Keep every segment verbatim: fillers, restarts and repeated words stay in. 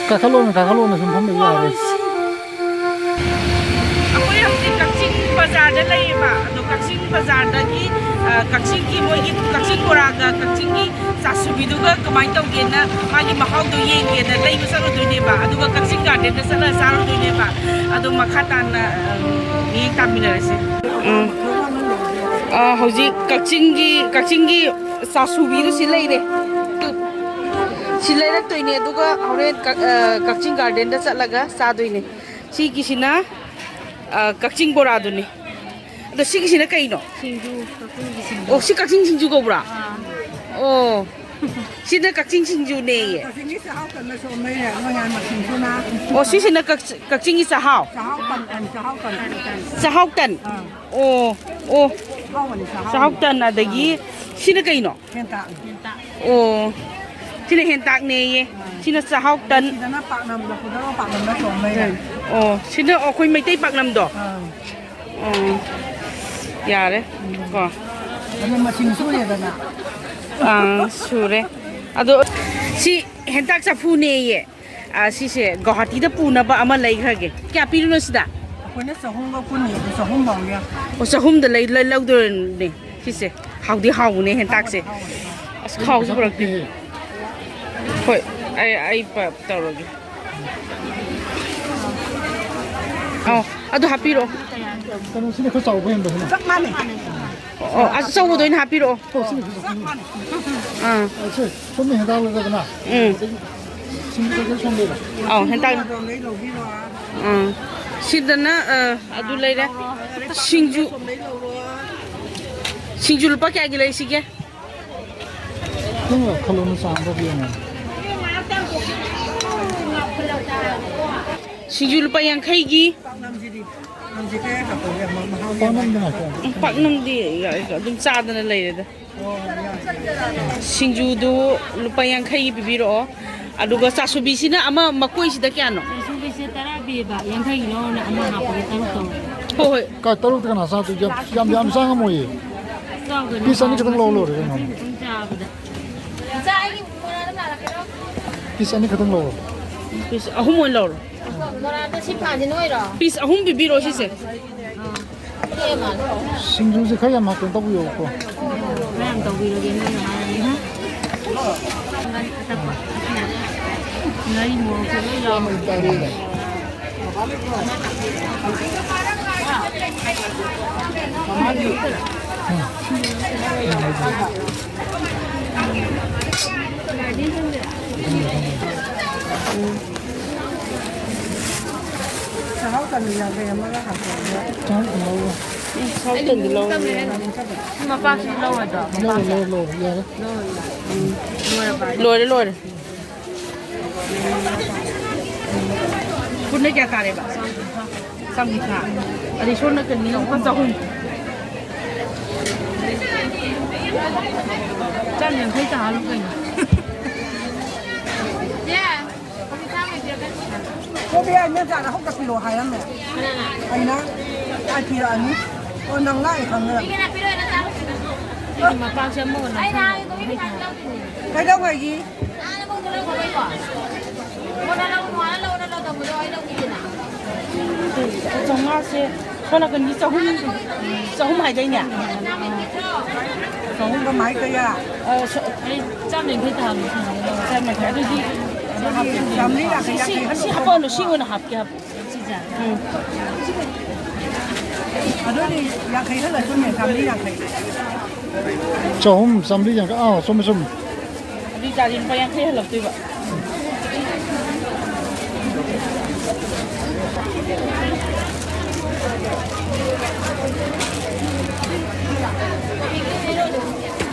ꯀꯥꯈꯠꯂꯣꯅ, ꯀꯥꯈꯠꯂꯣꯅ ꯁꯨꯝ ꯐꯝꯕ ꯌꯥꯔꯣꯏ꯫ ꯑꯩꯈꯣꯏ ꯍꯧꯖꯤꯛ ꯀꯛꯆꯤꯡ ꯕꯖꯥꯔꯗ ꯂꯩꯌꯦꯕ꯫ ꯑꯗꯣ ꯀꯛꯆꯤꯡ ꯕꯖꯥꯔꯗꯒꯤ, ꯑ, ꯀꯛꯆꯤꯡꯒꯤ ꯃꯣꯏꯒꯤ ꯀꯛꯆꯤꯡ ꯕꯣꯔꯥꯒ ꯀꯛꯆꯤꯡꯒꯤ ꯆꯥꯁꯨꯕꯤꯗꯨꯒ ꯀꯃꯥꯏꯅ ꯇꯧꯒꯦꯅ ꯃꯥꯒꯤ ꯃꯍꯥꯎꯗꯣ ꯌꯦꯡꯒꯦꯅ ꯂꯩꯕ ꯆꯠꯂꯨꯗꯣꯏꯅꯦꯕ꯫ ꯑꯗꯨꯒ ꯀꯛꯆꯤꯡ ꯒꯥꯔꯗꯦꯟꯗ ꯆꯠꯂꯒ ꯆꯥꯔꯨꯗꯣꯏꯅꯦꯕ꯫ ꯑꯗꯣ ꯃꯈꯥ ꯇꯥꯅ, ꯑ, ꯃꯤꯠꯌꯦꯡ ꯇꯥꯃꯤꯟꯅꯔꯁꯦ꯫ ꯎꯝ꯫ ꯑ, ꯍꯧꯖꯤꯛ ꯀꯛꯆꯤꯡꯒꯤ, ꯀꯛꯆꯤꯡꯒꯤ ꯆꯥꯁꯨꯕꯤꯗꯨ ꯁꯤ ꯂꯩꯔꯦ꯫ ꯇꯨ, ꯁꯤ ꯂꯩꯔꯛꯇꯣꯏꯅꯦ, ꯑꯗꯨꯒ ꯍꯣꯔꯦꯟ ꯀꯛ-, ꯑ, ꯀꯛꯆꯤꯡ ꯒꯥꯔꯗꯦꯟꯗ ꯆꯠꯂꯒ ꯆꯥꯗꯣꯏꯅꯦ꯫ ꯁꯤꯒꯤꯁꯤꯅ, ꯑ, ꯀꯛꯆꯤꯡ ꯕꯣꯔꯥꯗꯨꯅꯤ꯫ ꯑꯗꯣ ꯁꯤꯒꯤꯁꯤꯅ ꯀꯩꯅꯣ? ꯁꯤꯡꯖꯨ, ꯀꯛꯆꯤꯡꯒꯤ ꯁꯤꯡꯖꯨ꯫ ꯑꯣ, ꯁꯤ ꯀꯛꯆꯤꯡ ꯁꯤꯡꯖꯨ ꯀꯧꯕ꯭ꯔꯥ? ꯑꯥ꯫ ꯑꯣ, ꯁꯤꯅ ꯀꯛꯆꯤꯡ ꯁꯤꯡꯖꯨꯅꯦꯌꯦ꯫ ꯀꯛꯆꯤꯡꯒꯤ ꯆꯥꯛꯍꯥꯎ ꯇꯟꯅꯁꯨ ꯑꯃ ꯂꯩꯔꯦ, ꯃꯣꯏ ꯉꯥꯟ ꯃꯁꯤꯡꯁꯨꯅ꯫ ꯑꯣ, ꯁꯤꯁꯤꯅ ꯀꯛ-, ꯀꯛꯆꯤꯡꯒꯤ ꯆꯥꯛꯍꯥꯎ? ꯆꯥꯛꯍꯥꯎ ꯇꯟ, ꯇꯟ, ꯆꯥꯛꯍꯥꯎ ꯇꯟ꯫ ꯆꯥꯛꯍꯥꯎ ꯇꯟ? ꯑꯥ꯫ ꯑꯣ, ꯑꯣ꯫ ꯑꯍꯥꯎꯕꯅꯤ, ꯆꯥꯛꯍꯥꯎ ꯆꯥꯛꯍꯥꯎ ꯇꯟ꯫ ꯇꯟ, ꯑꯗꯒꯤ ꯁꯤꯅ ꯀꯩꯅꯣ? ꯍꯦꯟꯇꯥꯛ꯫ ꯑꯣ, ꯁꯤꯅ ꯍꯦꯟꯇꯥꯛꯅꯦꯌꯦ꯫ ꯑꯥ꯫ ꯁꯤꯅ ꯆꯥꯛꯍꯥꯎ ꯇꯟ꯫ ꯁꯤꯗꯅ ꯄꯥꯛꯅꯝꯗꯣ, ꯈꯨꯗꯔꯣ ꯄꯥꯛꯅꯝꯅ ꯊꯣꯡꯕ ꯂꯩꯔꯦ꯫ ꯎꯝ꯫ ꯑꯣ, ꯁꯤꯅ ꯑꯩꯈꯣꯏ ꯃꯩꯇꯩ ꯄꯥꯛꯅꯝꯗꯣ? ꯑꯥ꯫ ꯑꯣ, ꯌꯥꯔꯦ꯫ ꯀꯣ꯫ ꯑꯗꯨ ꯃꯁꯤꯡ ꯁꯨꯔꯦꯗꯅ꯫ ꯑꯥ, ꯁꯨꯔꯦ꯫ ꯑꯗꯣ ꯁꯤ ꯍꯦꯟꯇꯥꯛ ꯆꯐꯨꯅꯦꯌꯦ꯫ ꯑꯥ, ꯁꯤꯁꯦ ꯒꯧꯍꯥꯇꯤꯗ ꯄꯨꯅꯕ ꯑꯃ ꯂꯩꯈ꯭ꯔꯒꯦ꯫ ꯀꯌꯥ ꯄꯤꯔꯤꯅꯣ ꯁꯤꯗ? ꯑꯩꯈꯣꯏꯅ ꯆꯍꯨꯝꯒ ꯀꯨꯟ, ꯆꯍꯨꯝ ꯐꯥꯎꯒꯤ꯫ ꯑꯣ, ꯆꯍꯨꯝꯗ ꯂꯩ-, ꯂꯩ-, ꯂꯧꯗꯣꯏꯅꯦ ꯁꯤꯁꯦ꯫ ꯍꯥꯎꯗꯤ ꯍꯥꯎꯕꯅꯦ ꯍꯦꯟꯇꯥꯛꯁꯦ꯫ ꯍꯥꯎꯕꯅꯦ, ꯍꯥꯎꯕꯅꯦ꯫ ꯑꯁ, ꯈꯥꯎꯁꯨ ꯄꯨꯔꯛꯇꯦ꯫ ꯍꯣꯏ, ꯑꯩ, ꯑꯩ ꯄ-, ꯇꯧꯔꯒꯦ꯫ ꯑꯧ, ꯑꯗꯨ ꯍꯥꯞꯄꯤꯔꯛꯑꯣ꯫ ꯀꯩꯅꯣꯁꯤꯅ ꯈꯔ ꯆꯥꯎꯕ ꯍꯦꯟꯕꯁꯤꯅ꯫ ꯆꯞ ꯃꯥꯟꯅꯩ꯫ ꯑꯣ, ꯑꯆꯧꯕꯗꯣ ꯑꯣꯏꯅ ꯍꯥꯞꯄꯤꯔꯛꯑꯣ꯫ ꯑꯣ, ꯁꯤꯅ ꯈꯔ ꯆꯥꯎꯕ꯫ ꯑꯥ꯫ ꯑ, ꯁꯦ, ꯁꯣꯝꯅ ꯍꯦꯟꯇꯥꯛ ꯂꯩꯔꯦꯗꯅ꯫ ꯎꯝ꯫ ꯑꯗꯒꯤ ꯁꯤꯡꯖꯨ ꯀꯩꯀꯩ ꯁꯣꯝꯗ ꯂꯩꯔꯦ꯫ ꯑꯧ, ꯍꯦꯟꯇꯥꯛ꯫ ꯎꯝ꯫ ꯁꯤꯗꯅ, ꯑ, ꯑꯗꯨ ꯂꯩꯔꯦ꯫ ꯁꯤꯡꯖꯨ, ꯁꯤꯡꯖꯨ ꯂꯨꯄꯥ ꯀꯌꯥꯒꯤ ꯂꯩꯁꯤꯒꯦ? ꯅꯪ ꯈꯜꯂꯣ, ꯅꯪ ꯆꯥꯝꯃꯗ ꯌꯦꯡꯉꯣ꯫ ꯁꯤꯡꯖꯨ ꯂꯨꯄꯥ ꯌꯥꯡꯈꯩꯒꯤ꯫ ꯄꯥꯛꯅꯝꯁꯤꯗꯤ꯫ ꯄꯥꯛꯅꯝꯗꯤ ꯉꯥꯏꯈꯣ꯫ ꯎꯝ, ꯄꯥꯛꯅꯝꯗꯤ ꯑꯗꯨꯝ ꯆꯥꯗꯅ ꯂꯩꯔꯦꯗ꯫ ꯁꯤꯡꯖꯨꯗꯨ ꯂꯨꯄꯥ ꯌꯥꯡꯈꯩꯒꯤ ꯄꯤꯕꯤꯔꯛꯑꯣ꯫ ꯑꯗꯨꯒ ꯆꯥꯁꯨꯕꯤꯁꯤꯅ ꯑꯃ ꯃꯀꯣꯏꯁꯤꯗ ꯀꯌꯥꯅꯣ? ꯆꯥꯁꯨꯕꯤꯁꯦ ꯇꯔꯥ ꯄꯤꯕ, ꯌꯥꯡꯈꯩꯒꯤ ꯂꯧꯔꯅ ꯑꯃ ꯍꯥꯞꯄꯒꯦ, ꯇꯔꯨꯛ ꯇꯧꯔꯣ꯫ ꯍꯣꯏ, ꯍꯣꯏ꯫ ꯀꯥꯏ ꯇꯔꯨꯛꯇ ꯀꯅꯥ ꯆꯥꯗꯣꯏ? ꯌꯥꯝ, ꯌꯥꯝ, ꯌꯥꯝ ꯆꯥ ꯉꯝꯃꯣꯏꯌꯦ꯫ ꯆꯥꯎ ꯀꯩꯅꯣ, ꯄꯤꯁ ꯑꯅꯤ ꯈꯛꯇꯪ ꯍꯥꯎꯕꯅꯦ, ꯂꯧ ꯂꯣꯏꯔꯦ ꯀꯩꯅꯣ꯫ ꯃꯆꯦ ꯈꯛꯇꯪ ꯆꯥꯕꯗ꯫ ꯄꯤꯁ ꯑꯅꯤ ꯈꯛꯇꯪ ꯂꯧꯔꯣ꯫ ꯄꯤꯁ ꯑꯍꯨꯝ ꯑꯣꯏꯅ ꯂꯧꯔꯣ꯫ ꯃꯣꯔꯥꯗꯣ ꯁꯤ ꯐꯥꯁꯦ ꯅꯣꯏꯔꯣ? ꯄꯤꯁ ꯑꯍꯨꯝ ꯄꯤꯕꯤꯔꯣ ꯁꯤꯁꯦ꯫ ꯁꯤꯡꯖꯨꯁꯦ ꯈꯔ ꯌꯥꯝ ꯀꯩꯅꯣ ꯇꯧꯕꯤꯌꯣꯕꯀꯣ꯫ ꯈꯔ ꯌꯥꯝ ꯇꯧꯕꯤꯔꯒꯦ ꯅꯣꯏꯅ ꯍꯥꯏꯔꯗꯤ꯫ ꯉꯥꯔꯤ ꯃꯣꯔꯣꯛꯁꯨ ꯂꯣꯏ ꯌꯥꯎꯔꯦ꯫ ꯆꯥꯛꯍꯥꯎ ꯇꯟ ꯌꯥꯡꯈꯩ ꯑꯃꯒ ꯍꯥꯞꯄꯛꯑꯣ꯫ ꯆꯥꯛꯍꯥꯎ ꯇꯟ ꯂꯧꯔꯣ꯫ ꯎꯝ, ꯆꯥꯛꯍꯥꯎ ꯇꯟꯗꯤ ꯂꯧꯔꯒꯦ꯫ ꯁꯤ ꯃꯄꯥꯛꯁꯤꯗꯤ ꯂꯧꯔꯣꯏꯗ꯭ꯔꯣ? ꯂꯧꯔꯣ, ꯂꯧꯔꯣ, ꯂꯧꯔꯣ, ꯌꯥꯔꯦ꯫ ꯂꯧꯔꯣꯏ꯫ ꯎꯝ, ꯂꯣꯏꯔꯕ? ꯂꯣꯏꯔꯦ, ꯂꯣꯏꯔꯦ꯫ ꯄꯨꯟꯅ ꯀꯌꯥ ꯇꯥꯔꯦꯕ? ꯆꯥꯝ ꯀꯨꯟꯊ꯭ꯔꯥ꯫ ꯑꯗꯩ ꯁꯣꯝꯅ ꯀꯩꯅꯣ, ꯂꯨꯄꯥ ꯆꯍꯨꯝ꯫ ꯆꯥꯝ ꯌꯥꯡꯈꯩ ꯇꯥꯍꯜꯂꯨ ꯀꯩꯅꯣ꯫ ꯀꯣꯕꯤ ꯑꯩꯅ ꯆꯥꯗ ꯍꯧꯖꯤꯛꯇ ꯄꯤꯔꯛꯑꯣ ꯍꯥꯏꯔꯝꯃꯦ꯫ ꯑꯩꯅ ꯑꯩ ꯄꯤꯔꯛꯑꯅꯤ꯫ ꯑꯣ, ꯅꯪ ꯂꯥꯛꯑꯦ ꯈꯪꯗꯅ꯫ ꯁꯤꯒꯤ ꯃꯄꯥꯛꯁꯦ ꯑꯃꯒ ꯂꯧꯁꯜꯂꯣ꯫ ꯀꯩꯗꯧꯉꯩꯒꯤ? ꯆꯥꯝꯃꯉꯥꯁꯦ ꯁꯣꯝ ꯅꯥꯀꯟꯒꯤ ꯆꯍꯨꯝ, ꯆꯍꯨꯝ ꯍꯥꯏꯗꯣꯏꯅꯦ꯫ ꯆꯍꯨꯝꯒ ꯃꯥꯏ ꯀꯌꯥ? ꯑ, ꯁ-, ꯑꯩ ꯆꯥꯝ ꯌꯥꯡꯈꯩ ꯇꯥꯍꯜꯂꯣ, ꯁꯤꯗ꯫ ꯆꯥꯝ ꯌꯥꯡꯈꯩ꯫ ꯑꯗꯨꯗꯤ ꯆꯥꯝꯃꯔꯤ ꯌꯥꯡꯈꯩ, ꯁꯤ, ꯌꯥꯡꯈꯩ ꯁꯤ, ꯁꯤ ꯍꯟꯗꯣꯛꯈꯣ꯫ ꯍꯥꯞꯄꯛꯑꯅꯨ, ꯁꯤ ꯑꯣꯏꯅ ꯍꯥꯞꯀꯦ, ꯍꯥꯞꯄꯛꯑꯣ꯫ ꯁꯤꯁꯦ? ꯎꯝ꯫ ꯑꯗꯨꯗꯤ ꯌꯥꯡꯈꯩ ꯍꯜꯂ ꯆꯨꯝꯃꯦ, ꯆꯥꯝꯃꯔꯤ ꯌꯥꯡꯈꯩ꯫ ꯆꯍꯨꯝ, ꯆꯥꯝꯃꯔꯤ ꯌꯥꯡꯈꯩ꯫ ꯑꯥ, ꯆꯨꯝꯃꯦ, ꯆꯨꯝꯃꯦ꯫ ꯑꯗꯨ ꯑꯣꯏꯇꯥꯔꯗꯤ ꯂꯨꯄꯥ ꯌꯥꯡꯈꯩ ꯍꯜꯂꯛꯇꯣꯏꯕ꯫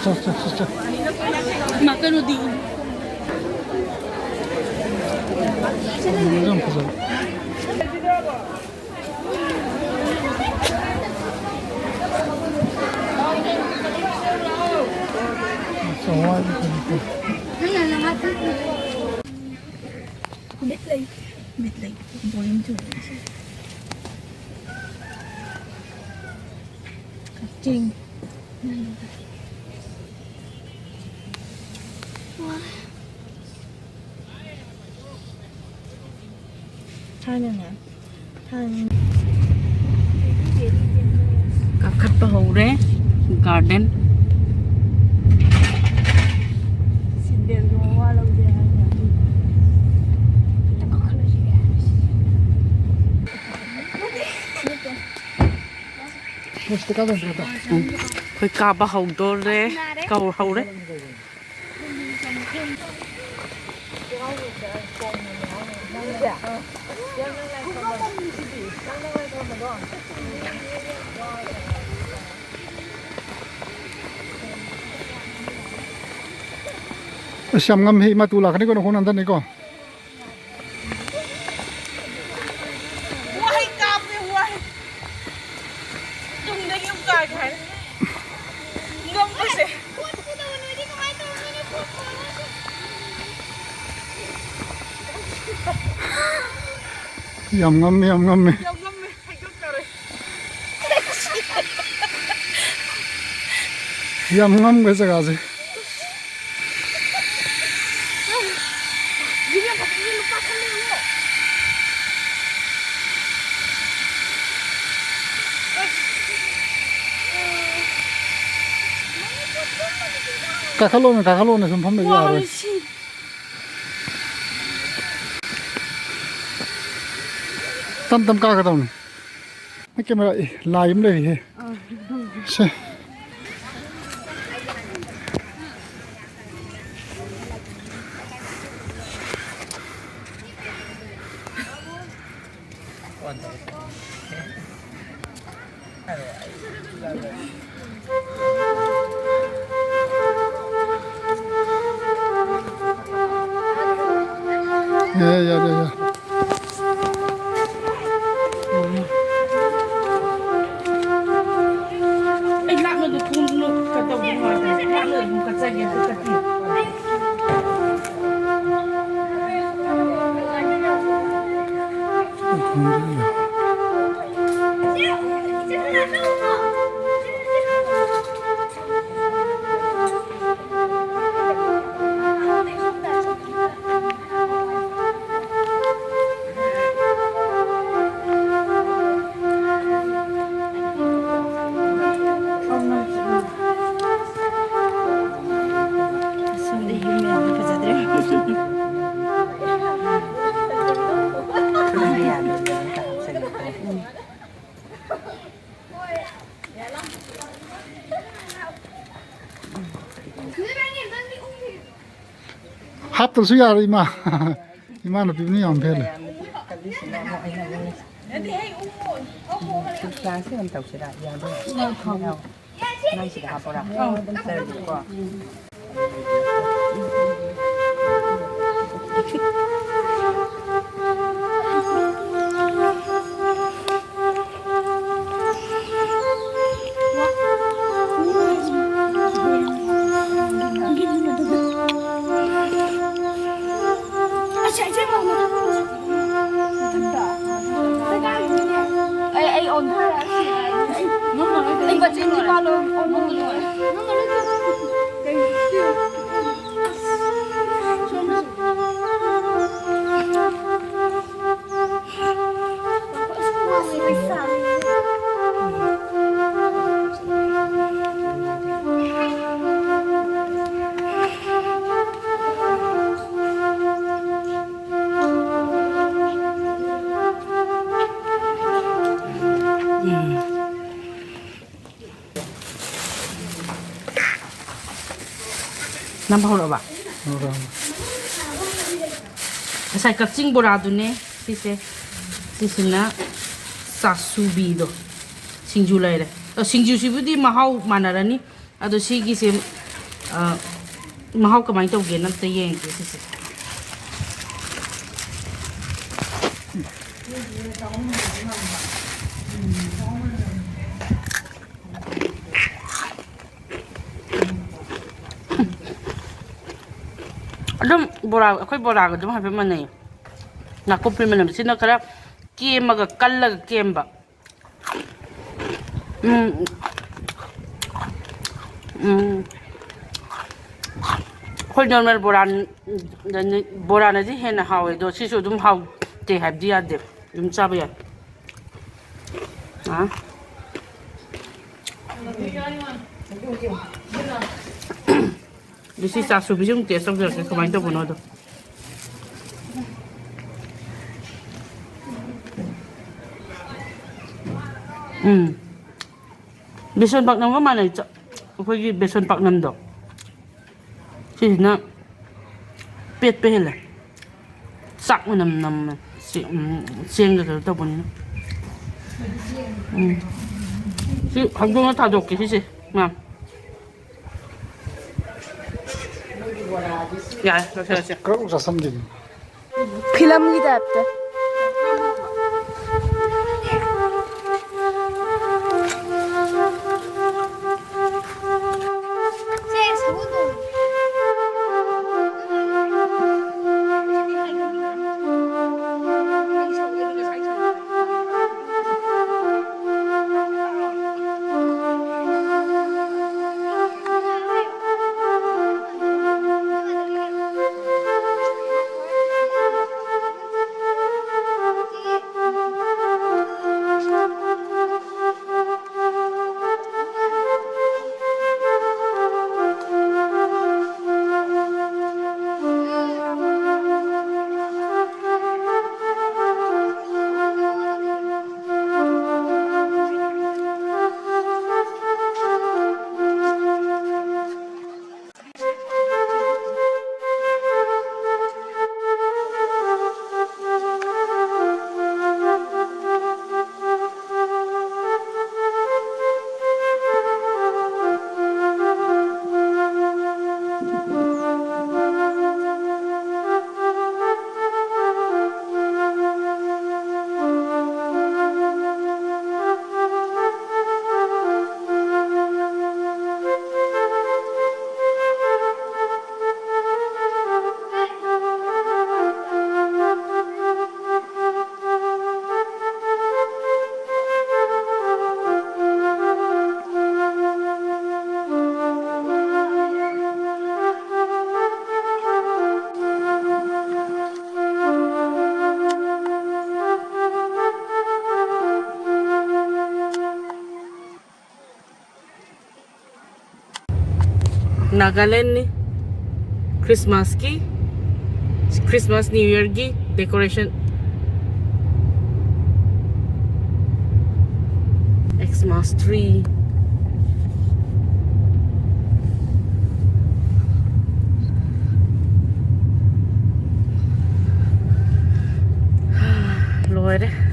ꯆꯣ, ꯆꯣ, ꯆꯣ, ꯆꯣ꯫ ꯃꯥ, ꯀꯩꯅꯣꯗꯤ꯫ ꯌꯥꯝ ꯐꯖꯕ꯫ ꯕꯤꯠ ꯂꯩ, ꯕꯤꯠ ꯂꯩ꯫ ꯕꯣꯔꯤꯡ ꯆꯨꯔꯦ ꯉꯁꯤ꯫ ꯀꯛꯆꯤꯡ꯫ ꯊꯥꯏꯅꯅꯦ, ꯊꯥꯏꯅ꯫ ꯀꯥꯈꯠꯄ ꯍꯧꯔꯦ꯫ ꯒꯥꯔꯗꯦꯟ꯫ ꯁꯤꯟꯗꯦꯜꯗꯣ ꯋꯥ ꯂꯧꯗꯦ ꯍꯥꯏꯅ꯫ ꯑꯩꯈꯣꯏ ꯀꯥꯕ ꯍꯧꯗꯣꯔꯦ꯫ ꯀꯧ ꯍꯧꯔꯦ꯫ ꯑꯁ, ꯌꯥꯝ ꯉꯝꯃꯤ꯫ ꯏꯃꯥ, ꯇꯨ ꯂꯥꯛꯀꯅꯤꯀꯣ, ꯅꯈꯣꯡ ꯅꯥꯟꯊꯅꯤꯀꯣ꯫ ꯋꯥꯍꯩ ꯀꯥꯞꯄꯦ, ꯋꯥꯍꯩ꯫ ꯇꯨꯡꯗꯒꯤ ꯑꯃꯨꯛ ꯀꯥꯒꯦ ꯍꯥꯏꯔꯦ꯫ ꯉꯝꯕꯁꯦ꯫ ꯌꯥꯝ ꯉꯝꯃꯦ, ꯌꯥꯝ ꯉꯝꯃꯦ꯫ ꯌꯥꯝ ꯉꯝꯃꯦ, ꯍꯥꯏꯗꯣꯛꯇꯔꯦ꯫ ꯌꯥꯝ ꯉꯝꯈ꯭ꯔꯦ ꯖꯒꯥꯁꯦ꯫ ꯀꯥꯈꯠꯂꯣꯅꯦ, ꯀꯥꯈꯠꯂꯣꯅꯦ, ꯁꯨꯝ ꯐꯝ ꯂꯩꯕ ꯌꯥꯔꯣꯏ꯫ ꯋꯥꯔꯦ ꯁꯤ꯫ ꯇꯞ ꯇꯞ ꯀꯥꯒꯗꯧꯅꯤ꯫ ꯅꯪ ꯀꯦꯃꯦꯔꯥ, ꯑꯦ, ꯂꯥꯏ ꯑꯃ ꯂꯩꯔꯤꯍꯦ꯫ ꯁꯦ꯫ ꯌꯥ, ꯌꯥ, ꯌꯥ, ꯌꯥ꯫ ꯑꯩ ꯂꯥꯞꯅ ꯊꯣꯡ ꯀꯩꯗꯧꯕ ꯅꯨꯡꯉꯥꯏꯇꯦ꯫ ꯂꯥꯞꯅ ꯑꯗꯨꯝ ꯀꯠꯆꯒꯦ, ꯑꯗꯨ ꯀꯠꯄꯤꯌꯨ꯫ ꯍꯥꯞꯇ꯭ꯔꯁꯨ ꯌꯥꯔꯦ, ꯏꯃꯥ꯫ ꯏꯃꯥꯅ ꯄꯤꯕꯅ ꯌꯥꯝ ꯍꯦꯜꯂꯦ꯫ ꯀ꯭ꯂꯥꯁꯁꯤ ꯑꯣꯏꯅ ꯇꯧꯁꯤꯔꯥ? ꯌꯥꯗꯣꯏꯔꯥ? ꯅꯪꯁꯤꯗ ꯍꯥꯞꯄꯣꯔꯥ? ꯆꯠꯂꯒꯦꯀꯣ꯫ ꯑꯩ, ꯑꯩ ꯑꯣꯟꯊꯔꯛꯑꯒꯦ꯫ ꯑꯩ ꯃꯆꯤꯟ ꯅꯤꯄꯥꯜ ꯂꯣꯏ ꯑꯣꯟꯊꯔꯛꯑꯒꯦ꯫ ꯅꯝꯕ ꯍꯧꯔꯛꯑꯕ? ꯍꯧꯔꯛꯑꯕ꯫ ꯉꯁꯥꯏ ꯀꯛꯆꯤꯡ ꯕꯣꯔꯥꯗꯨꯅꯦ ꯁꯤꯁꯦ꯫ ꯁꯤꯁꯤꯅ ꯆꯥꯁꯨꯕꯤꯗꯣ꯫ ꯁꯤꯡꯖꯨ ꯂꯩꯔꯦ꯫ ꯑ, ꯁꯤꯡꯖꯨꯁꯤꯕꯨꯗꯤ ꯃꯍꯥꯎ ꯃꯥꯟꯅꯔꯅꯤ꯫ ꯑꯗꯣ ꯁꯤꯒꯤꯁꯦ, ꯑ, ꯃꯍꯥꯎ ꯀꯃꯥꯏꯅ ꯇꯧꯒꯦꯅ ꯑꯝꯇ ꯌꯦꯡꯒꯦ ꯁꯤꯁꯦ꯫ ꯑꯗꯨꯝ ꯕꯣꯔꯥ, ꯑꯩꯈꯣꯏ ꯕꯣꯔꯥꯒ ꯑꯗꯨꯝ ꯍꯥꯏꯐꯦꯠ ꯃꯥꯟꯅꯩ꯫ ꯅꯥꯀꯨꯞꯄꯤ ꯃꯅꯝꯁꯤꯅ ꯈꯔ ꯀꯦꯝꯃꯒ, ꯀꯜꯂꯒ ꯀꯦꯝꯕ꯫ ꯎꯝ꯫ ꯎꯝ꯫ ꯑꯩꯈꯣꯏ ꯅꯣꯔꯃꯦꯜ ꯕꯣꯔꯥ, ꯕꯣꯔꯥꯅꯗꯤ ꯍꯦꯟꯅ ꯍꯥꯎꯋꯦ, ꯑꯗꯣ ꯁꯤꯁꯨ ꯑꯗꯨꯝ ꯍꯥꯎꯇꯦ ꯍꯥꯏꯕꯗꯤ ꯌꯥꯗꯦ, ꯑꯗꯨꯝ ꯆꯥꯕ ꯌꯥꯏ꯫ ꯑꯥ꯫ ꯑꯗꯨ ꯁꯤ ꯆꯥꯁꯨꯕꯤꯁꯤ ꯑꯃꯨꯛ ꯇꯦꯁ ꯇꯧꯖꯔꯛꯀꯦ, ꯀꯃꯥꯏꯅ ꯇꯧꯕꯅꯣꯗꯣ꯫ ꯎꯝ꯫ ꯕꯦꯁꯣꯟ ꯄꯥꯛꯅꯝꯒ ꯃꯥꯟꯅꯩ, ꯆ-, ꯑꯩꯈꯣꯏꯒꯤ ꯕꯦꯁꯣꯟ ꯄꯥꯛꯅꯝꯗꯣ꯫ ꯁꯤꯁꯤꯅ ꯄꯦꯠꯄ ꯍꯦꯜꯂꯦ꯫ ꯆꯥꯛ ꯃꯅꯝ ꯅꯝꯃꯦ꯫ ꯆꯦ-, ꯎꯝ, ꯆꯦꯡꯒ ꯀꯩꯅꯣ ꯇꯧꯕꯅꯤꯅ꯫ ꯎꯝ꯫ ꯁꯤ ꯍꯧꯗꯣꯡꯅ ꯊꯥꯗꯣꯛꯀꯦ ꯁꯤꯁꯦ꯫ ꯃꯥ꯫ ꯌꯥꯔꯦ, ꯂꯣꯏꯁꯤꯜꯂꯁꯦ꯫ ꯀꯔꯝ ꯆꯥꯁꯟꯗꯣꯏꯅꯣ? ꯐꯤꯂꯝꯒꯤ ꯇꯥꯏꯞꯇ꯫ ꯅꯥꯒꯥꯂꯦꯟꯅꯤ꯫ ꯈ꯭ꯔꯤꯁꯃꯥꯁꯀꯤ, ꯈ꯭ꯔꯤꯁꯃꯥꯁ, ꯅ꯭ꯌꯨ ꯌꯔꯒꯤ ꯗꯦꯀꯣꯔꯦꯁꯟ꯫ Xmas tree꯫ ꯂꯣꯏꯔꯦ꯫